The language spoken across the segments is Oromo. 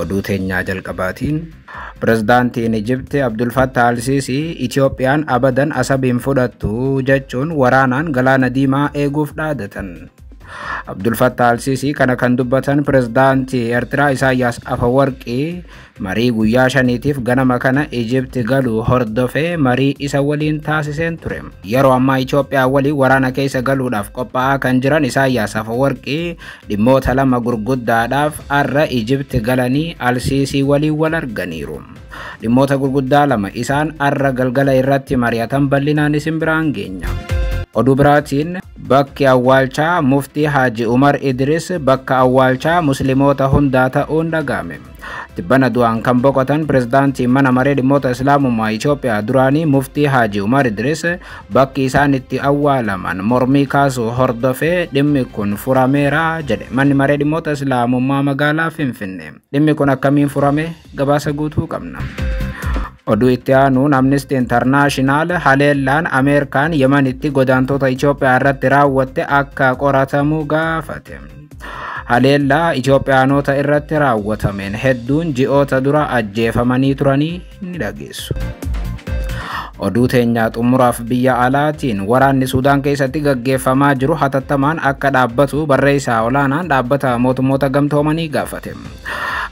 Oduu teenyaa jalqabaatiin Pirezidaantiin Ijipti Abdul Fattah Al-Sisi Itoophiyaan abadan Asab hin fudhattu jechuun waraanaan galaana diimaa eeguuf dhaadatan. Abdul Fattah Al-Sisi kana kan dubbatan pirezidaantii Eertiraa Isaayyaas Afawarqii marii guyyaa 5tiif ganama kana Ijipti galuu hordofee marii isa waliin taasiseen ture. Yeroo ammaa Itoophiyaa waliin waraana keessa galuudhaaf qophaa'aa kan jiran Isaayyaas Afawarqii dhimmoota lama gurguddaadhaaf har'a Ijipti galanii Al-Sisi waliin wal arganiiru. Dhimmoota gurguddaa lama isaan har'a galgala irratti mari'atan bal'inaan isin biraan geenya. Oduu biraatiin bakki awwaalchaa Muftii Haaji Umar Idris bakka awwaalchaa Musliimoota hundaa ta'uun dhaga'ame. Tibbana du'aan kan boqotan pirezidaantii mana maree dhimmoota Islaamummaa Itoophiyaa duraanii Muftii Haaji Umar Idris bakki isaan itti awwaalaman mormii kaasuu hordofee dhimmi kun furameera jedhe manni maree dhimmoota Islaamummaa magaalaa Finfinnee. Dhimmi kun akkamiin furame gabaasa guutuu qabna. Oduu itti aanuun Amnesty International haleellaan Ameerikaan Yemenitti godaantota Itoophiyaa irratti raawwatte akka qoratamu gaafate. Haleellaa Itoophiyaanota irratti raawwatameen hedduun ji'oota dura ajjeefamanii turanii ni dhageessu. Oduu teenyaa xumuraaf biyya alaatiin waraanni Suudaan keessatti gaggeeffamaa jiru hatattamaan akka dhaabbatu barreessaa olaanaan dhaabbata mootummoota gamtoomanii gaafate.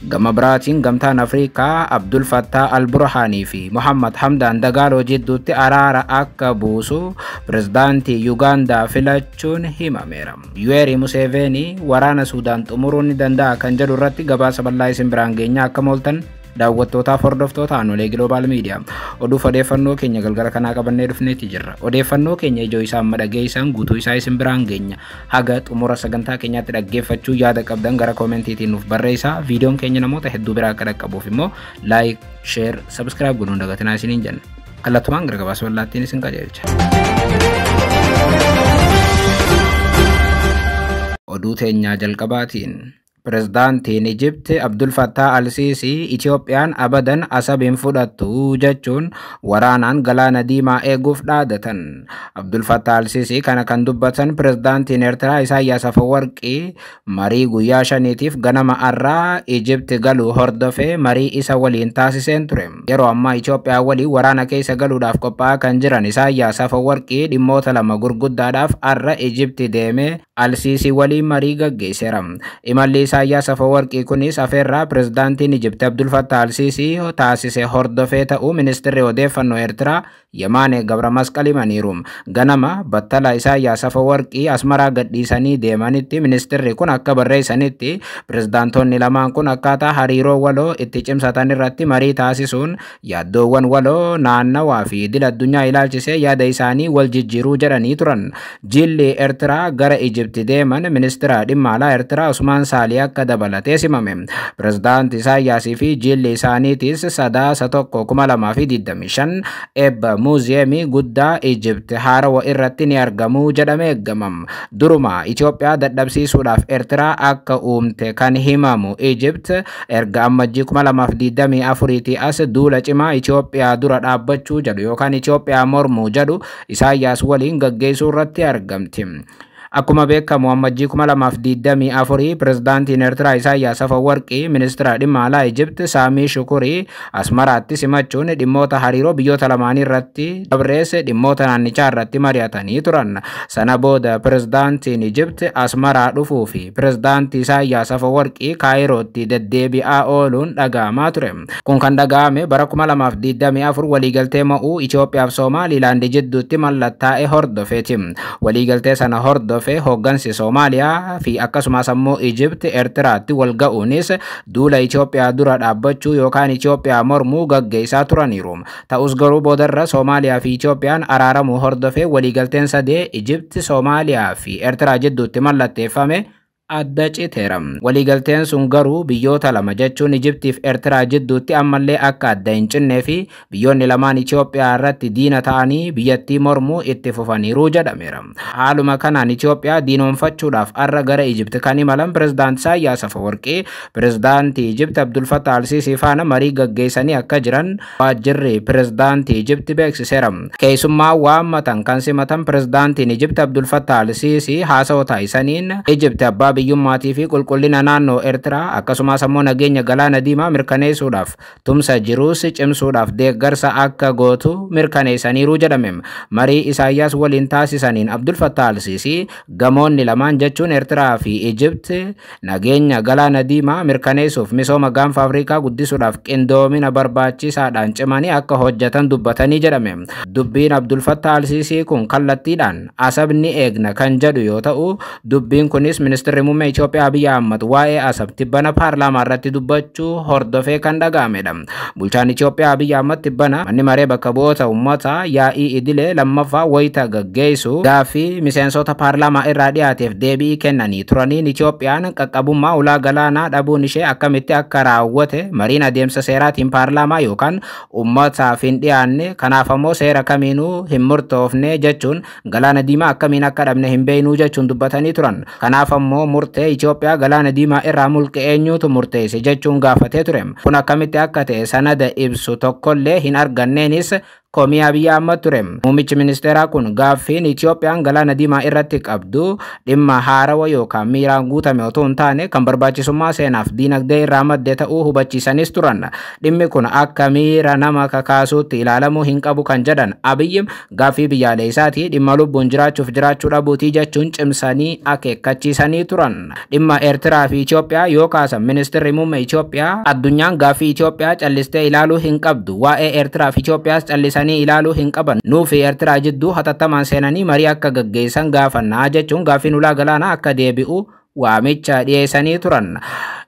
Gama biraatiin gamtaan Afrikaa Abdul Fattah Al-Burhaanii fi Muhammad Hamdaan Dagaaloo jidduutti araara akka buusu pirezidaantii Yugaandaa filachuun himameera. Yuweeri Museveni waraana Suudaan xumuruu ni danda'a kan jedhu irratti gabaasa bal'aa isin biraan geenya akka mooltan daawwattootaaf hordoftoota Aanolee Giloobal Miidiyaa. Oduuf odeeffannoo keenya galgala kanaa qabannee dhufneeti jirra. Odeeffannoo keenya ijoo isaa amma dhageessan guutuu isaa isin biraan geenya. Haga xumura sagantaa keenyaatti dhaggeeffachuu yaada qabdan gara koomentiitiin nuuf barreessaa. Viidiyoon keenya namoota hedduu biraa akka dhaqqabuuf immoo like, share, subscribe godhuun dagatinaa isiniin jenna. Kallattumaan gara gabaasa bal'aattiin isin qajeelcha. Oduu teenyaa jalqabaatiin Pirezidaantiin Ijipti Abdul Fattah Al-Sisi Itoophiyaan abadan Asab hin fudhattu jechuun waraanaan galaana diimaa eeguuf dhaadatan. Abdul Fattah Al-Sisi kana kan dubbatan pirezidaantiin Eertiraa Isaayyaas Afawarqii marii guyyaa 5tiif ganama har'aa Ijipti galuu hordofee marii isa waliin taasiseen ture. Yeroo ammaa Itoophiyaa waliin waraana keessa galuudhaaf qophaa'aa kan jiran Isaayyaas Afawarqii dhimmoota lama gurguddaadhaaf har'a Ijipti deemee Al-Sisi waliin marii gaggeesseera. Imalli Isaayyaas Afawarqii kunis afeerraa pirezidaantiin Ijipti Abdul Fattah Al-Sisi taasise hordofee ta'uu ministeerri odeeffannoo Eertiraa Yemaane Gabramasqal himaniiru. Ganama battala Isaayyaas Afawarqii Asmaraa gadhiisanii deemanitti ministeerri kun akka barreessanitti pirezidaantonni lamaan kun akkaataa hariiroo waloo itti cimsatan irratti marii taasisuun yaaddoowwan waloo naannawaa fi idil addunyaa ilaalchisee yaada isaanii wal jijjiiruu jedhanii turan. Jilli Eertiraa gara Ijipti deeman ministeera dhimma alaa Eertiraa Usmaan Saalii akka dabalatee simame. Pirezidaanti Isaayyaasii fi jilli isaaniitis Sadaasa 1, 2025 eebba muuziyeemii guddaa Ijipti haarawa irratti ni argamu jedhamee eegamam. Duruma Itoophiyaa dadhabsiisuudhaaf Eertiraa akka uumte kan himamu Ijipt erga ammajjii 2024 as duula cimaa Itoophiyaa dura dhaabbachuu jedhu yookaan Itoophiyaa mormuu jedhu Isaayyaas waliin gaggeessuu irratti argamti. Akkuma beekamu ammajjii 2024 pirezidaantiin Eertiraa Isaayyaas Afawarqii ministeera dhimma alaa Ijipt Saamii Shukurii Asmaraatti simachuun dhimmoota hariiroo biyyoota lamaanii irratti dabrees dhimmoota naannichaa irratti mari'atanii turan. Sana booda pirezidaantiin Ijipt Asmaraa dhufuu fi pirezidaantii Isaayyaas Afawarqii Kaayirootti deddeebi'aa ooluun dhaga'amaa ture. Kun kan dhaga'ame bara 2024 waliigaltee mo'uu Itoophiyaa fi Somaalilaand jidduutti mallattaa'e hordofeeti. Waliigaltee sana hordofee hooggansi Soomaaliyaa fi akkasumas ammoo Ijipt Eertiraatti wal ga'uunis duula Itoophiyaa dura dhaabbachuu yookaan Itoophiyaa mormuu gaggeessaa turaniiru. Ta'us garuu boodarra Soomaaliyaa fi Itoophiyaan araaramuu hordofee waliigalteen sadee Ijipt, Soomaaliyaa fi Eertiraa jidduutti mallatteeffame adda citeera. Waliigalteen sun garuu biyyoota lama jechuun Ijiptiif Eertiraa jidduutti ammallee akka adda hin cinnee fi biyyoonni lamaan Itoophiyaa irratti diina ta'anii biyyattii mormuu itti fufaniiru jedhameera. Haaluma kanaan Itoophiyaa diinoomfachuudhaaf har'a gara Ijipti kan imalan pirezidaanti Isaayyaas Afawarqii pirezidaantii Ijipti Abdul Fattah Al-Sisii faana marii gaggeessanii akka jiran waajjirri pirezidaantii Ijipti beeksiseera. Keessummaa waammatan kan simatan pirezidaantiin Ijipti Abdul Fattah Al-Sisii haasawaa taasisaniin Ijipti abbaa biyyummaatii fi qulqullina naannoo Eertiraa akkasumas ammoo nageenya galaana diimaa mirkaneessuudhaaf tumsa jiruus cimsuudhaaf deeggarsa akka gootu mirkaneessaniiru jedhame. Marii Isaayyaas waliin taasisaniin Abdul Fattah al-Siisii gamoonni lamaan jechuun Eertiraa fi Ijipt nageenya galaana diimaa mirkaneessuuf misooma gaanfa Afrikaa guddisuudhaaf qindoomina barbaachisaadhaan cimanii akka hojjetan dubbatanii jedhame. Dubbiin Abdul Fattah al-Siisii kun kallattiidhaan Asab ni eegna kan jedhu yoo ta'u, dubbiin kunis ministeerri muummee Itoophiyaa Abiy Ahmad waa'ee Asab tibbana paarlaamaa irratti dubbachuu hordofee kan dhaga'amedha. Bulchaan Itoophiyaa Abiy Ahmad tibbana manni maree bakka bu'oota uummataa yaa'ii idilee lammaffaa wayita gaggeessu gaaffii miseensota paarlaamaa irraa dhiyaateef deebii kennanii turaniin Itoophiyaan qaqqabummaa ulaa galaanaa dhabuun ishee akkamitti akka raawwate mariin adeemsa seeraatiin paarlaamaa yookaan uummataaf hin dhiyaanne, kanaaf ammoo seera kamiinuu hin murtoofne jechuun galaana diimaa akkamiin akka dhabne hin beeknuu jechuun dubbatanii turan. Kanaaf ammoo murtee Itoophiyaa galaana diimaa irraa mulqe eenyutu murteesse jechuun gaafatee ture. Kun akkamitti akka ta'e sanada ibsu tokkollee hin arganneenis komii Abiy Ahmad ture. Muummichi ministeeraa kun gaaffiin Itoophiyaan galaana diimaa irratti qabdu dhimma haarawa yookaan miiraan guutame otoo hin taane kan barbaachisummaa seenaaf diinagdee irraa madde ta'uu hubachiisanis turan. Dhimmi kun akka miira nama kakaasuutti ilaalamuu hin qabu kan jedhan Abiy gaaffii biyyaalessaatii dhimma lubbuun jiraachuuf jiraachuu dhabuutii jechuun cimsanii akeekkachiisanii turan. Dhimma Eertiraa fi Itoophiyaa yoo kaasan ministeerri muummee Itoophiyaa addunyaan gaaffii Itoophiyaa callistee ilaaluu hin qabdu, waa'ee Eertiraa fi Itoophiyaas callisanii ilaaluu hin qaban, nuu fi Eertiraa jidduu hatattamaan seenanii marii akka gaggeessan gaafannaa jechuun gaaffiin ulaa galaanaa akka deebi'u waamicha dhiyeessanii turan.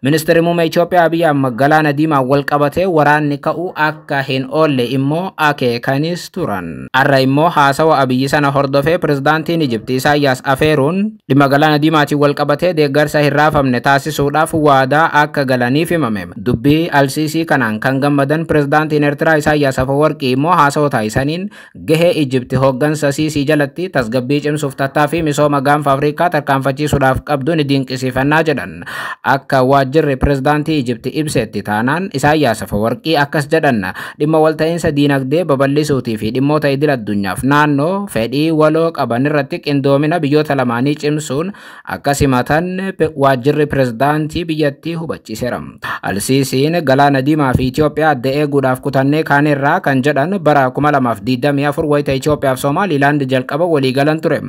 Ministeerri muummee Itoophiyaa Abiy Ahmad galaana diimaa wal qabatee waraanni ka'uu akka hin oolle immoo akeekanis turan. Har'a immoo haasawa Abiyyi sana hordofee pirezidaantiin Ijipti Isaayyaas afeeruun dhimma galaana diimaatiin wal qabatee deeggarsa hin raafamne taasisuudhaaf waadaa akka galaniif himame. Dubbii Alsiisii kanaan kan gammadan pirezidaantiin Eertiraa Isaayyaas Afawarqii immoo haasawa taasisaniin gahee Ijipti hooggansa Siisii jalatti tasgabbii cimsuuf tattaaffii misooma gaanfa Afrikaa tarkaanfachiisuudhaaf qabdu ni dinqisiifannaa jedhan. Akka waajjirri pirezidaantii Ijipti ibsetti taanaan Isaayyaas Afawarqii akkas jedhan: dhimma walta'iinsa diinagdee babal'isuutii fi dhimmoota idil addunyaaf naannoo fedhii waloo qaban irratti qindoomina biyyoota lamaanii cimsuun akka simatan waajjirri pirezidaantii biyyattii hubachiiseera. Alsiisiin galaana diimaa fi Itoophiyaa adda eeguudhaaf kutannee kaanerraa kan jedhan bara 2024 wayita Itoophiyaa fi Somaaliilaand jalqaba waliigalan ture.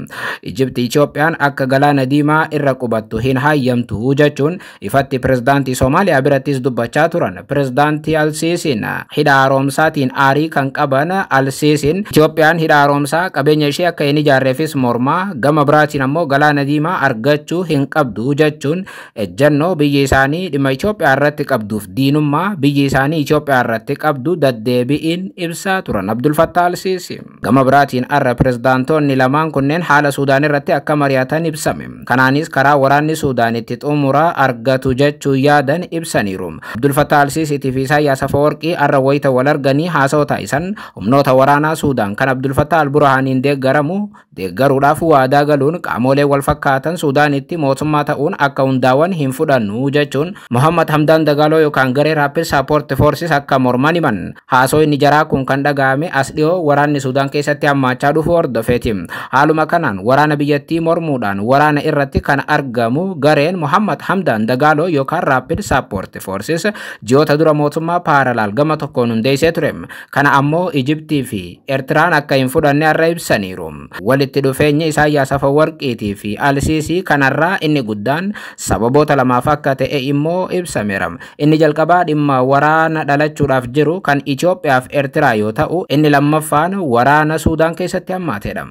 Ijipti Itoophiyaan akka galaana diimaa irra qubattu hin hayyamtu jechuun ifatti pirezidaantii Somaaliyaa birattis dubbachaa turan. Pirezidaantii Alsiisiin hidha haaromsaatiin aarii kan qaban Alsiisiin Itoophiyaan hidha haaromsaa qabeenya ishee akka hin ijaarreefis mormaa, gama biraatiin ammoo galaana diimaa argachuu hin qabdu jechuun ejjennoo biyyi isaanii dhimma Itoophiyaa irratti qabduuf diinummaa biyyi isaanii Itoophiyaa irratti qabdu daddeebi'iin ibsaa turan Abdul Fattah Alsiisi. Gama biraatiin har'a pirezidaantoonni lamaan kunneen haala Suudaan irratti akka mari'atan ibsame. Kanaanis karaa waraanni Suudaan itti xumura argatu jechuu yaadan ibsaniiru. Abdul Fattah Alsiisiitii fi Isaayyaas Afawarqii har'a wayita wal arganii haasawaa taasisan humnoota waraanaa Suudaan kan Abdul Fattah Al-Burhaaniin deeggaramu deeggaruudhaaf waadaa galuun qaamolee wal fakkaatan Suudaanitti mootummaa ta'uun akka hundaa'an hin fudhannu jechuun Muhammad Hamdaan Dagaaloo yookaan garee Rapid Support Forces akka morman himan. Haasawni jaraa kun kan dhaga'ame as dhiyoo waraanni Suudaan keessatti hammaachaa dhufu hordofeeti. Haaluma kanaan waraana biyyattii mormuudhaan waraana irratti kan argamu gareen Muhammad Hamdaan Dagaaloo yookaan Rapid Support Forces ji'oota dura mootummaa parallel gama tokkoon hundeessee ture. Kana ammoo Ijiptii fi Eertiraan akka hin fudhanne har'a ibsaniiru. Walitti dhufeenyi Isaayyaas Afawarqiitii fi Alsiisii kanarraa inni guddaan sababoota lamaaf akka ta'e immoo ibsameera. Inni jalqabaa dhimma waraana dhalachuudhaaf jiru kan Itoophiyaa fi Eertiraa yoo ta'u, inni lammaffaan waraana Suudaan keessatti hammaatedha.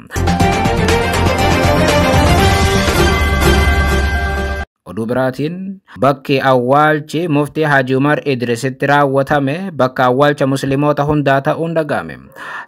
Oduu biraatiin bakki awwaalchi muftii Haji Umar Idrisitti raawwatame bakka awwaalcha musliimoota hundaa ta'uun dhaga'ame.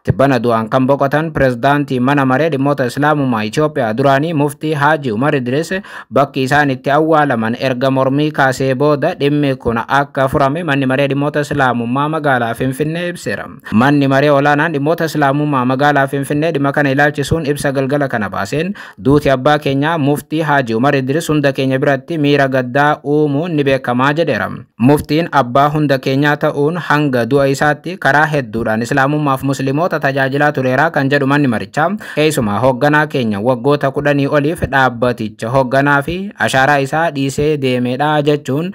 Tibbana du'aan kan boqotan pirezidaantii mana maree dhimmoota Islaamummaa Itoophiyaa duraanii muftii Haji Umar Idris bakki isaan itti awwaalaman erga mormii kaasee booda dhimmi kun akka furame manni maree dhimmoota Islaamummaa magaalaa Finfinnee ibseera. Manni maree olaanaan dhimmoota Islaamummaa magaalaa Finfinnee dhimma kana ilaalchisuun ibsa galgala kana baaseen duuti abbaa keenyaa muftii Haji Umar Idris hunda keenya biratti keessatti miira gaddaa uumuun ni beekamaa jedheera. Muftiin abbaa hunda keenyaa ta'uun hanga du'a isaatti karaa hedduudhaan islaamummaaf musliimoota tajaajilaa tureera kan jedhu manni marichaa, keessumaa hoogganaa keenya waggoota 10 oliif dhaabbaticha hoogganaa fi ashaaraa isaa dhiisee deemedha jechuun,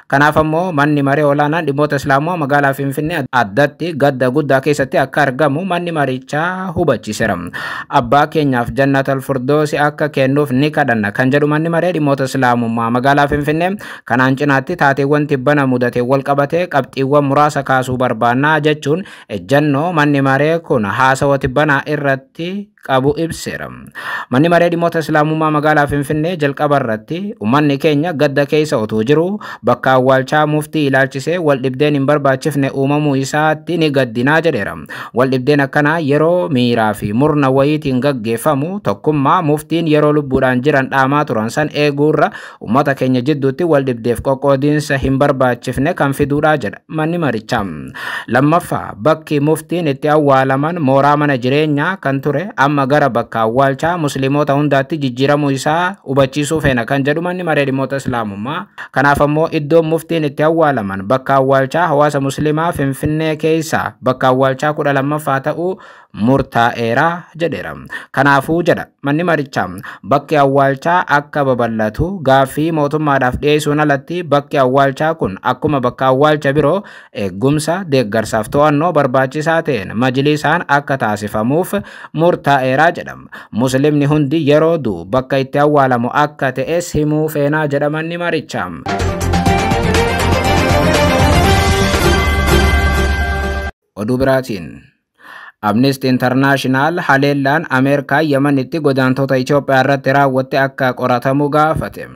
kanaaf ammoo manni maree olaanaan dhimmoota islaamaa magaalaa Finfinnee addatti gadda guddaa keessatti akka argamu manni marichaa hubachiiseera. Abbaa keenyaaf jannatal firdoosi akka kennuuf ni kadhanna kan jedhu manni maree dhimmoota islaamummaa magaalaa Finfinnee, kanaan cinaatti taateewwan tibbana mudate wal qabatee qabxiiwwan muraasa kaasuu barbaannaa jechuun ejjannoo manni maree kun haasawa tibbanaa irratti qabu ibseera. Manni maree dhimmoota islaamummaa magaalaa Finfinnee jalqaba irratti uummanni keenya gadda keessa otoo jiru bakka awwaalchaa muftii ilaalchisee wal dhibdeen hin barbaachifne uumamuu isaatti ni gaddinaa jedheera. Wal dhibdeen akkanaa yeroo miiraa fi murna wayiitiin gaggeeffamu tokkummaa muftiin yeroo lubbuudhaan jiran dhaamaa turan san eeguurra uummata keenya jidduutti wal dhibdeef qoqqoodiinsa hin barbaachifne kan fiduudha jedha manni marichaa. Lammaffaa, bakki muftiin itti awwaalaman mooraa mana jireenyaa kan ture amma gara bakka awwaalchaa musliimoota hundaatti jijjiiramuu isaa hubachiisuu feena kan jedhu manni maree dhimmoota islaamummaa. Kanaaf ammoo iddoon muftiin itti awwaalaman bakka awwaalchaa hawaasa musliimaa Finfinnee keessaa bakka awwaalchaa 12ffaa ta'uu murtaa'eera jedheera. Kanaafuu jedha manni marichaa, bakki awwaalchaa akka babal'atu gaaffii mootummaadhaaf dhiyeessuun alatti bakki awwaalchaa kun akkuma bakka awwaalcha biroo eegumsa deeggarsaaf to'annoo barbaachisaa ta'een majlisaan akka taasifamuuf murtaa'eera jedhama. Muslimni hundi yeroo du'u bakka itti awwaalamu akka ta'es himuu feenaa jedha manni marichaa. Oduu biraatiin, Amnesty International haleellaan Ameerikaa Yemenitti godaantota Itoophiyaa irratti raawwatte akka qoratamu gaafate.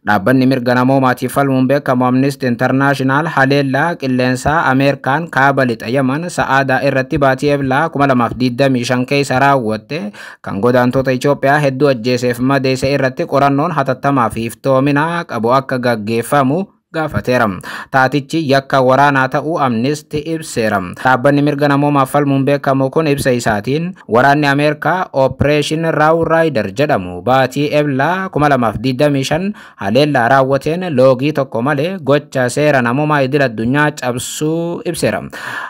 Dhaabbanni mirga namoomaatiif falmuun beekamu Amnesty International haleellaa qilleensaa Ameerikaan kaaba lixa Yemen Sa'aadaa irratti baatii Eblaa 2025 keessa raawwatte kan godaantota Itoophiyaa hedduu ajjeeseef madeesse irratti qorannoon hatattamaa fi iftoomina qabu akka gaggeeffamu gaafateera. Taatichi yakka waraanaa ta'uu Amnesty ibseera. Dhaabbanni mirga namoomaaf falmuun beekamu kun ibsa isaatiin waraanni Ameerikaa Operation Rough Rider jedhamu baatii Eblaa 2025 haleellaa raawwateen loogii tokko malee gocha seera namoomaa idil addunyaa cabsuu ibseera.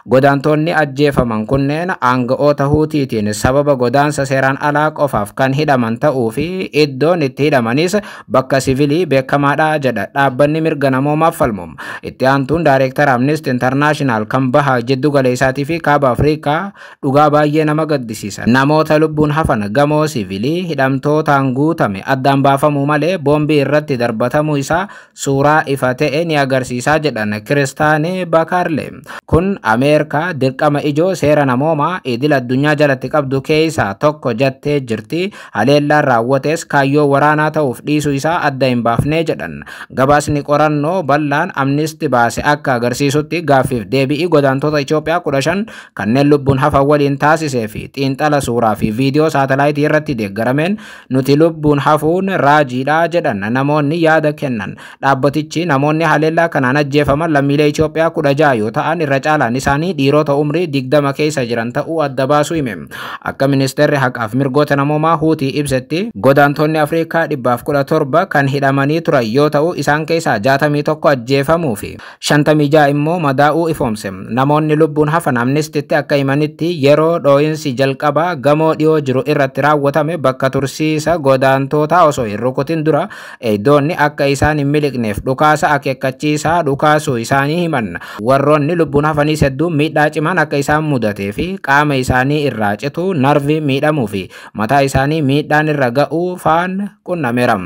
Godaantonni ajjeefaman kunneen aanga'oota Huutiitiin sababa godaansa seeraan alaa qofaaf kan hidhaman ta'uu fi iddoon itti hidhamanis bakka siviilii beekamaadha jedha dhaabbanni mirga namoomaaf falmu. Itti aantuun Daayireektara Amnesty International kan baha jiddu galeessaatii fi kaaba Afrikaa, dhugaa baay'ee nama gaddisiisa. Namoota lubbuun hafan gamoo siviilii hidhamtootaan guutame addaan baafamuu malee boombii irratti darbatamuu isaa suuraa ifa ta'e ni agarsiisaa jedhan Kiristaanee Bakaarle. Kun Ameerikaa dirqama ijoo seera namoomaa idil addunyaa jalatti qabdu keessaa tokko jettee jirti. Haleellaan raawwates kaayyoo waraanaa ta'uuf dhiisuu isaa adda hin baafnee jedhan. Gabaasni qorannoo bal'aan Amnesty baase akka agarsiisutti gaaffiif deebi'ii godaantota Itoophiyaa 15 kanneen lubbuun hafan waliin taasisee fi xiinxala suuraa fi viidiyoo saatalaayitii irratti deeggarameen nuti lubbuun hafuun raajiidha jedhan namoonni yaada kennan. Dhaabbatichi namoonni haleellaa kanaan ajjeefaman lammiilee Itoophiyaa 16 yoo ta'an irra caalaan isaanii dhiirota umrii 20 keessa jiran ta'uu adda baasuu hime. Akka ministeerri haqaaf mirgoota namoomaa Huutii ibsetti godaantonni Afrikaa 117 kan hidhamanii turan yoo ta'u isaan keessaa 61 ajjeefamuu fi 56 immoo madaa'uu ifoomse. Namoonni lubbuun hafan Amnestitti akka himanitti yeroo dhoo'insi jalqabaa gamoo dhiyoo jiru irratti raawwatame bakka tursiisa godaantootaa osoo hin rukutin dura eegdonni akka isaan hin miliqneef dhukaasa akeekkachiisaa dhukaasuu isaanii himan. Warroonni lubbuun hafanis hedduun miidhaa cimaan akka isaan mudatee fi qaama isaanii irraa cituu, narvii miidhamuu fi mataa isaanii miidhaan irra ga'uu faan qunnameera.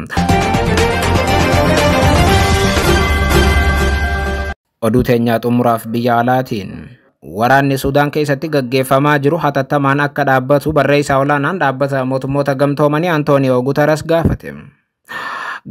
Oduu teenyaa xumuraaf biyya alaatiin, waraanni Sudaan keessatti gaggeeffamaa jiru hatattamaan akka dhaabbatu barreessaa olaanaan dhaabbata mootummoota gamtoomanii Antooniyoo Guterres gaafate.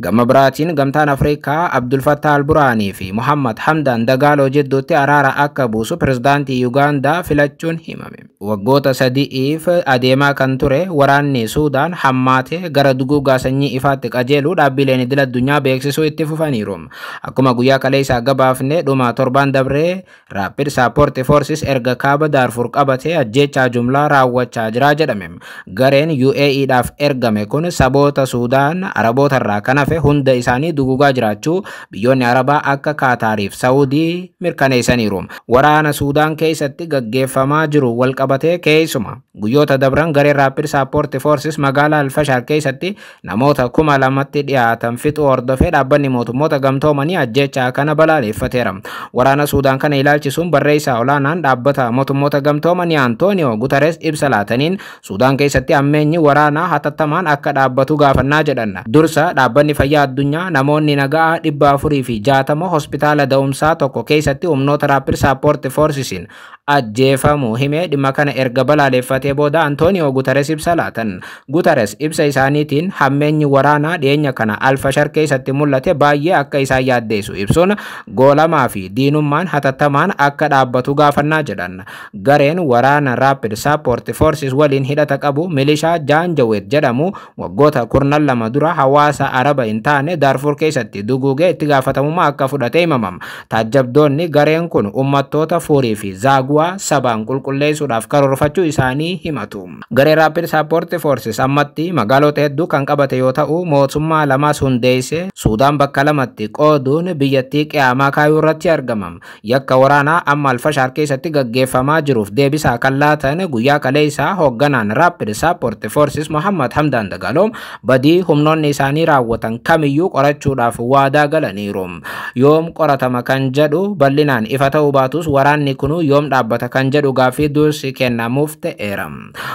Gama biraatiin gamtaan Afrikaa Abdul Fattah al-Burhaanii fi Muhammad Hamdan Dagaaloo jidduutti araara akka buusu pirezidaantii Yugaandaa filachuun himame. Waggoota 3f adeemaa kan ture waraanni Suudaan hammaatee gara duguugaa sanyii ifaatti qajeeluu dhaabbileen idil addunyaa beeksisuu itti fufaniiru. Akkuma guyyaa kaleessaa gabaafne, dhuma torban dabree Rapid Support Forces erga kaaba Daarfur qabatee ajjeechaa jumlaa raawwachaa jira jedhame. Gareen UAE dhaaf ergame kun saboota Suudaan Araboota irraa kan kan hafe hunda isaanii duguugaa jiraachuu biyyoonni Arabaa akka Kaataariif Saawudii mirkaneessaniiru. Waraana Suudaan keessatti gaggeeffamaa jiru walqabatee keessuma guyyoota dabran gareen Rapid Support Forces magaalaa Alfashaar keessatti namoota 2000tti dhiyaatan fixuu hordofee dhaabbanni mootummoota gamtoomanii ajjeechaa kana balaaleffateera. Waraana Suudaan kana ilaalchisuun barreessaa olaanaan dhaabbata mootummoota gamtoomanii Antooniyoo Guterres ibsa laataniin Suudaan keessatti ammeenyi waraanaa hatattamaan akka dhaabbatu gaafannaa jedhan. Dursa dhaabbanni fayyaa addunyaa namoonni nagaa 460 hospitaala da'umsaa tokko keessatti humnoota Rapid Support Forcesiin ajjeefamuu himee dhimma kana erga balaaleffatee booda Antooniyoo Guterres ibsa laatan. Guterres ibsa isaaniitiin hammeenyi waraanaa dhiyeenya kana Alfashar keessatti mul'ate baay'ee akka isaan yaaddeessu ibsuun goolamaa fi diinummaan hatattamaan akka dhaabbatu gaafannaa jedhan. Gareen waraana Rapid Support Forces waliin hidhata qabu milishaa Jaanjaweet jedhamu waggoota 12 dura hawaasa Araba hin taane Daarfur keessatti duguugee itti gaafatamummaa akka fudhate himamam. Taajjabdoonni gareen kun uummattoota Fuurii fi Zaaguwaa sabaan qulqulleessuudhaaf karoorfachuu isaanii himatu. Gareen Rapid Support Forces ammatti magaalota hedduu kan qabate yoo ta'u mootummaa lamas hundeesse Suudaan bakka lamatti qooduun biyyattii qiyaamaa kaayuu irratti argama. Yakka waraanaa amma Alfashaar keessatti gaggeeffamaa jiruuf deebisaa kan laatan guyyaa kaleessaa hoogganaan Rapid Support Forces Muhammad Hamdan Dagalo badii humnoonni isaanii raawwatan kamiyyuu qorachuudhaaf waadaa galaniiru. Yoom qoratama kan jedhu bal'inaan ifa ta'uu baatus waraanni kunuu yoom dhaabbata kan jedhu gaaffii dursi kennamuuf ta'eera.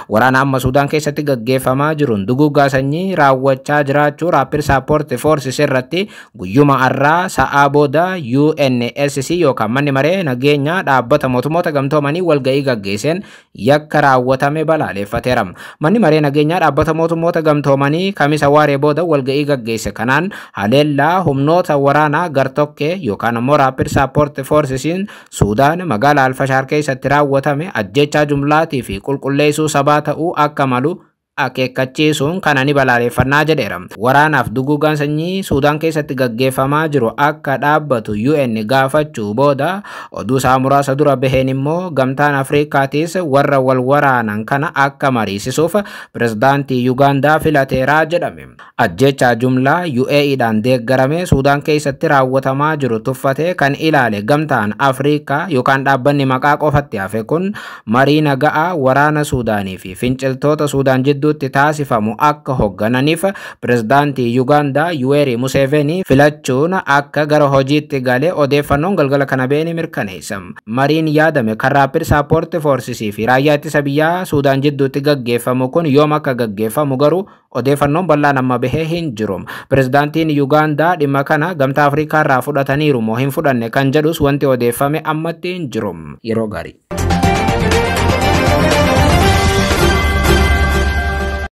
Waraana amma Suudaan keessatti gaggeeffamaa jiruun duguuggaa sanyii raawwachaa jiraachuu Rapid Support Forces irratti guyyuma har'aa sa'aa booda UNSC yookaan manni maree nageenyaa dhaabbata mootummoota gamtoomanii walga'ii gaggeesseen yakka raawwatame balaaleffateera. Manni maree nageenyaa dhaabbata mootummoota gamtoomanii kamisa waaree booda walga'ii gaggeesse kanaan haleellaa humnoota waraanaa gartokkee yookaan immoo Rapid Support Forcesiin Suudaan magaalaa Alfashaar keessatti raawwatame ajjechaa jumlaatii fi qulqulleessuu sabaa ta'uu akka malu akeekkachiisuun kana ni balaaleffannaa jedheera. Waraanaaf duguugaan sanyii Suudaan keessatti gaggeeffamaa jiru akka dhaabbatu UN gaafachuu booda oduu isaa muraasa dura baheen immoo gamtaan Afriikaatis warra wal waraanan kana akka mariisisuuf pirezidaantii Yugaandaa filateeraa jedhame. Ajjechaa jumlaa UAEdhaan deeggarame Suudaan keessatti raawwatamaa jiru tuffatee kan ilaale gamtaan Afriikaa yookaan dhaabbanni maqaa qofatti hafe kun marii naga'aa waraana Suudaanii fi finciltoota Suudaan jidduutti taasifamu akka hooggananiif pirezidaantii Yugaandaa Yuweeri Museveni filachuun akka gara hojiitti galee odeeffannoon galgala kana beeni mirkaneessa. Mariin yaadame kan Rapid Support Forces fi raayyaa ittisa biyyaa Suudaan jidduutti gaggeeffamu kun yoom akka gaggeeffamu garuu odeeffannoon bal'aan amma bahee hin jiru. Pirezidaantiin Yugaandaa dhimma kana gamtaa Afrikaa irraa fudhataniiru moo hin fudhanne kan jedhus wanti odeeffame ammatti hin jiru. Yeroo gaarii.